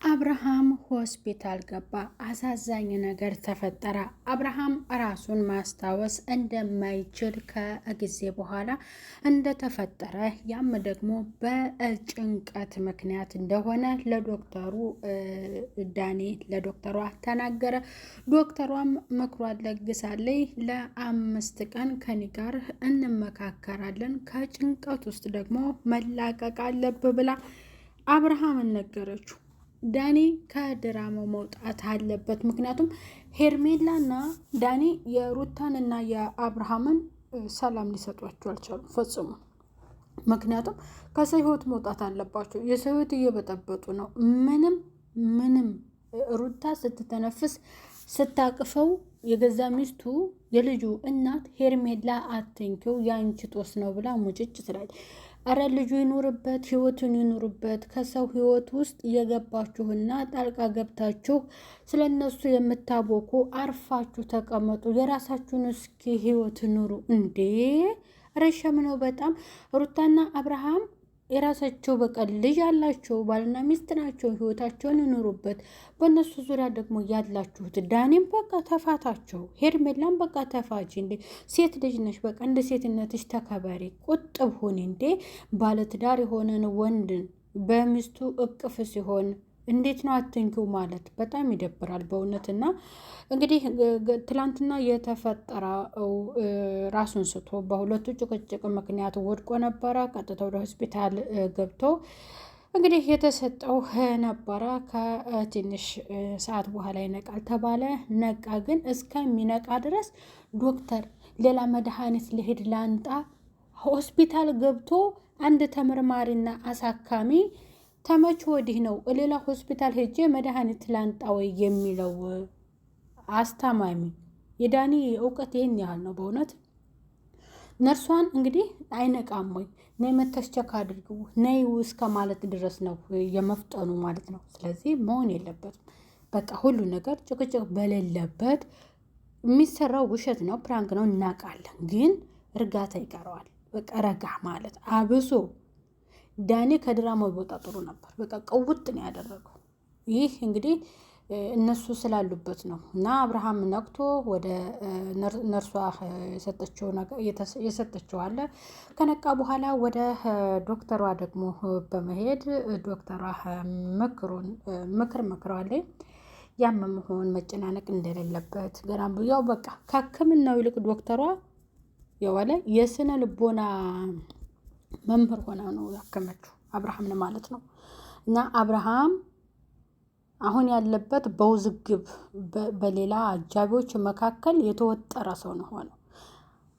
አብርሃም ሆስፒታል ገባ። አሳዛኝ ነገር ተፈጠረ። አብርሃም ራሱን ማስታወስ እንደማይችል ከጊዜ በኋላ እንደተፈጠረ ያም ደግሞ በጭንቀት ምክንያት እንደሆነ ለዶክተሩ ዳኔ ለዶክተሯ ተናገረ። ዶክተሯም ምክሯን ለግሳለች። ለ5 ቀን ከኔ ጋር እንመካከራለን፣ ከጭንቀት ውስጥ ደግሞ መላቀቅ አለብህ ብላ አብርሃምን ነገረችው። ዳኒ ከድራማው መውጣት አለበት። ምክንያቱም ሄርሜላና ዳኒ የሩታንና የአብርሃምን ሰላም ሊሰጧቸው አልቻሉም ፈጽሞ። ምክንያቱም ከሰው ህይወት መውጣት አለባቸው። የሰው ህይወት እየበጠበጡ ነው። ምንም ምንም ሩታ ስትተነፍስ ስታቅፈው የገዛ ሚስቱ የልጁ እናት ሄርሜላ አትንኪው የአንቺ ጦስ ነው ብላ ሙጭጭ ትላለች። እረ ልጁ ይኑርበት፣ ህይወቱን ይኑርበት። ከሰው ህይወት ውስጥ የገባችሁና ጣልቃ ገብታችሁ ስለ እነሱ የምታቦኩ አርፋችሁ ተቀመጡ። የራሳችሁን እስኪ ህይወት ኑሩ እንዴ! ረሸም ነው በጣም። ሩታና አብርሃም የራሳቸው በቃ ልጅ አላቸው፣ ባልና ሚስት ናቸው። ህይወታቸውን ይኑሩበት። በእነሱ ዙሪያ ደግሞ ያላችሁት ዳኔም በቃ ተፋታቸው፣ ሄርሜላም በቃ ተፋች። እንዴ ሴት ልጅ ነሽ፣ በቃ እንደ ሴትነትሽ ተከበሪ፣ ቁጥብ ሁኒ። እንዴ ባለትዳር የሆነን ወንድን በሚስቱ እቅፍ ሲሆን እንዴት ነው አትንኪው ማለት? በጣም ይደብራል በእውነትና እንግዲህ ትላንትና የተፈጠረው ራሱን ስቶ በሁለቱ ጭቅጭቅ ምክንያት ወድቆ ነበረ። ቀጥታ ወደ ሆስፒታል ገብቶ እንግዲህ የተሰጠው ነበረ። ከትንሽ ሰዓት በኋላ ይነቃል ተባለ። ነቃ። ግን እስከሚነቃ ድረስ ዶክተር ሌላ መድኃኒት ልሄድ ላንጣ ሆስፒታል ገብቶ አንድ ተመርማሪና አሳካሚ ተመች ወዲህ ነው ሌላ ሆስፒታል ሄጄ መድኃኒት ላንጣ ወይ የሚለው አስታማሚ የዳኒ እውቀት ይህን ያህል ነው በእውነት። ነርሷን እንግዲህ አይነቃም ወይ ነይ መተሽ check አድርጊው ነይ እስከ ማለት ድረስ ነው የመፍጠኑ ማለት ነው። ስለዚህ መሆን የለበትም። በቃ ሁሉ ነገር ጭቅጭቅ በሌለበት የሚሰራው ውሸት ነው፣ prank ነው እናውቃለን። ግን እርጋታ ይቀረዋል። በቃ ረጋ ማለት አብሶ ዳኔ ከድራማው ቢወጣ ጥሩ ነበር። በቃ ቀውጥ ነው ያደረገው። ይህ እንግዲህ እነሱ ስላሉበት ነው። እና አብርሃም ነቅቶ ወደ ነርሷ የሰጠችው አለ። ከነቃ በኋላ ወደ ዶክተሯ ደግሞ በመሄድ ዶክተሯ ምክሩን ምክር መክረዋለች። ያም መሆን መጨናነቅ እንደሌለበት ገና ያው በቃ ከሕክምናው ይልቅ ዶክተሯ የዋለ የስነ ልቦና መምህር ሆና ነው ያከመችው አብርሃምን ማለት ነው። እና አብርሃም አሁን ያለበት በውዝግብ በሌላ አጃቢዎች መካከል የተወጠረ ሰው ነው ሆነው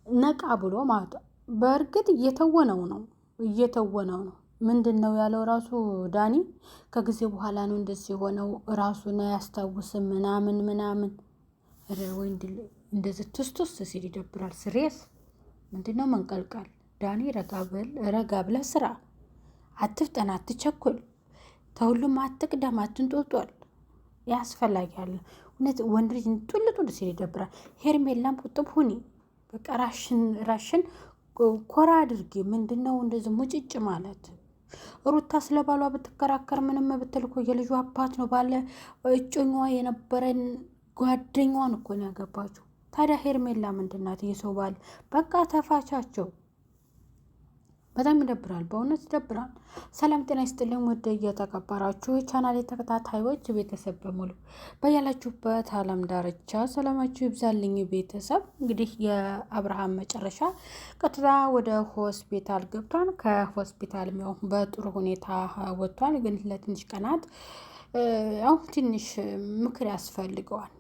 ነቃ ብሎ ማለት ነው። በእርግጥ እየተወነው ነው እየተወነው ነው። ምንድን ነው ያለው ራሱ ዳኒ ከጊዜ በኋላ ነው እንደዚህ የሆነው ራሱን አያስታውስም ምናምን ምናምን። ወይ እንደዚህ ትስቱስ ሲል ይደብራል። ስሬስ ምንድን ነው መንቀልቀል ዳኒ ረጋ ብለህ ስራ፣ አትፍጠን፣ አትቸኩል፣ ተሁሉም አትቅደም፣ አትንጦልጦል። ያስፈላጊ አለ እውነት ወንድ ልጅ ጡል ጡል ሲል ይደብራል። ሄርሜላም ቁጥብ ሁኒ፣ በቃ ራሽን ራሽን ኮራ አድርጊ። ምንድነው እንደዚህ ሙጭጭ ማለት? ሩታ ስለ ባሏ ብትከራከር ምንም ብትል እኮ የልጁ አባት ነው። ባለ እጮኛዋ የነበረን ጓደኛዋን እኮ ነው ያገባችው። ታዲያ ሄርሜላ ምንድናት? የሰው ባል በቃ ተፋቻቸው። በጣም ይደብራል፣ በእውነት ይደብራል። ሰላም ጤና ይስጥልኝ ውድ እየተከበራችሁ ቻናል የተከታታዮች ቤተሰብ በሙሉ በያላችሁበት ዓለም ዳርቻ ሰላማችሁ ይብዛልኝ። ቤተሰብ እንግዲህ የአብርሃም መጨረሻ ቀጥታ ወደ ሆስፒታል ገብቷል። ከሆስፒታል ያው በጥሩ ሁኔታ ወጥቷል። ግን ለትንሽ ቀናት ያው ትንሽ ምክር ያስፈልገዋል።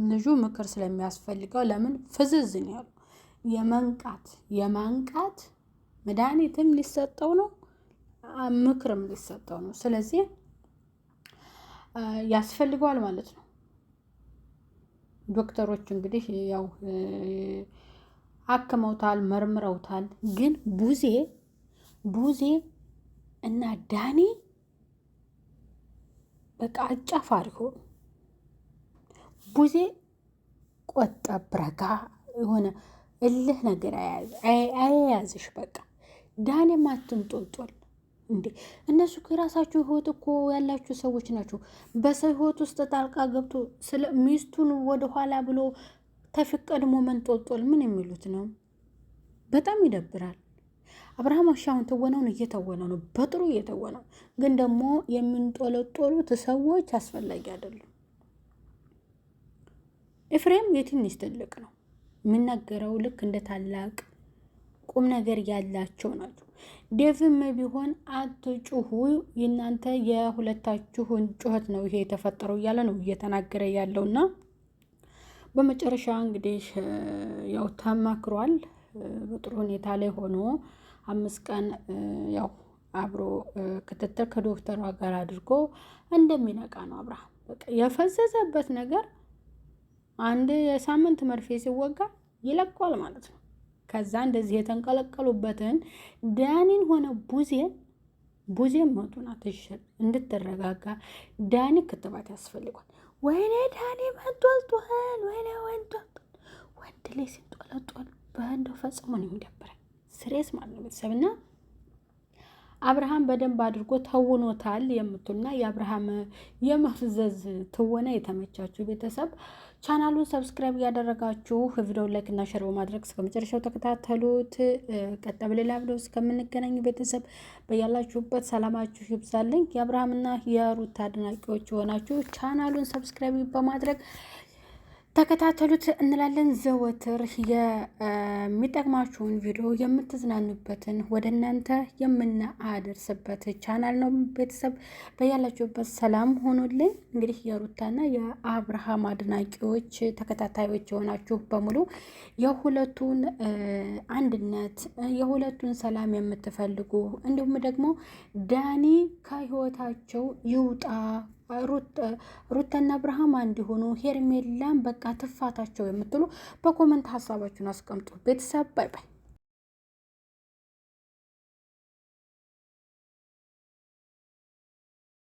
ልጁ ምክር ስለሚያስፈልገው ለምን ፍዝዝ ነው ያለው የመንቃት የማንቃት መድኃኒትም ሊሰጠው ነው፣ ምክርም ሊሰጠው ነው። ስለዚህ ያስፈልገዋል ማለት ነው። ዶክተሮች እንግዲህ ያው አክመውታል፣ መርምረውታል። ግን ቡዜ ቡዜ እና ዳኒ በቃ አጫፋሪ ሆኑ። ቡዜ ቆጠብ ረጋ የሆነ እልህ ነገር አያያዝሽ በቃ ዳኔም አትንጦልጦል። እንዴ እነሱ የራሳችሁ ህይወት እኮ ያላችሁ ሰዎች ናቸው። በሰው ህይወት ውስጥ ጣልቃ ገብቶ ስለ ሚስቱን ወደኋላ ብሎ ተፍቀድሞ መንጦልጦል ምን የሚሉት ነው? በጣም ይደብራል። አብርሃም አሁን ትወናውን እየተወነ ነው፣ በጥሩ እየተወነው ግን ደግሞ የሚንጦለጦሉት ሰዎች አስፈላጊ አይደሉም። ኤፍሬም የትንሽ ትልቅ ነው የሚናገረው፣ ልክ እንደ ታላቅ ቁም ነገር ያላቸው ናቸው። ዴቭም ቢሆን አትጩሁ፣ የእናንተ የሁለታችሁን ጩኸት ነው ይሄ የተፈጠረው እያለ ነው እየተናገረ ያለውና በመጨረሻ እንግዲህ ያው ተመክሯል። በጥሩ ሁኔታ ላይ ሆኖ 5 ቀን ያው አብሮ ክትትል ከዶክተሯ ጋር አድርጎ እንደሚነቃ ነው አብርሃም። በቃ የፈዘዘበት ነገር አንድ የሳምንት መርፌ ሲወጋ ይለቋል ማለት ነው። ከዛ እንደዚህ የተንቀለቀሉበትን ዳኒን ሆነ ቡዜን ቡዜን መጡና ትሽል እንድትረጋጋ ዳኒ ክትባት ያስፈልጓል። ወይኔ ዳኒ መንጦልጦል፣ ወይኔ ወንጦልጦል። ወንድ ላይ ሲንጦለጦል በእንደው ፈጽሞ ነው የሚደብረኝ። ስሬስ ማለት ነው ቤተሰብና አብርሃም በደንብ አድርጎ ተውኖታል የምትሉና የአብርሃም የመፍዘዝ ትወና የተመቻችሁ ቤተሰብ ቻናሉን subscribe እያደረጋችሁ ቪዲዮ like እና share በማድረግ እስከ መጨረሻው ተከታተሉት። ቀጣይ በሌላ ቪዲዮ እስከምንገናኝ ቤተሰብ በያላችሁበት ሰላማችሁ ይብዛልኝ። የአብርሃምና የሩት አድናቂዎች የሆናችሁ ቻናሉን subscribe በማድረግ ተከታተሉት እንላለን። ዘወትር የሚጠቅማችሁን ቪዲዮ የምትዝናኑበትን ወደ እናንተ የምናደርስበት ቻናል ነው። ቤተሰብ በያላችሁበት ሰላም ሆኖልኝ። እንግዲህ የሩታና የአብርሃም አድናቂዎች ተከታታዮች የሆናችሁ በሙሉ የሁለቱን አንድነት የሁለቱን ሰላም የምትፈልጉ እንዲሁም ደግሞ ዳኒ ከህይወታቸው ይውጣ ሩታና አብርሃም አንድ ሆኑ፣ ሄርሜላን በቃ ትፋታቸው የምትሉ በ comment ሀሳባችሁን አስቀምጡ። ቤተሰብ bye bye።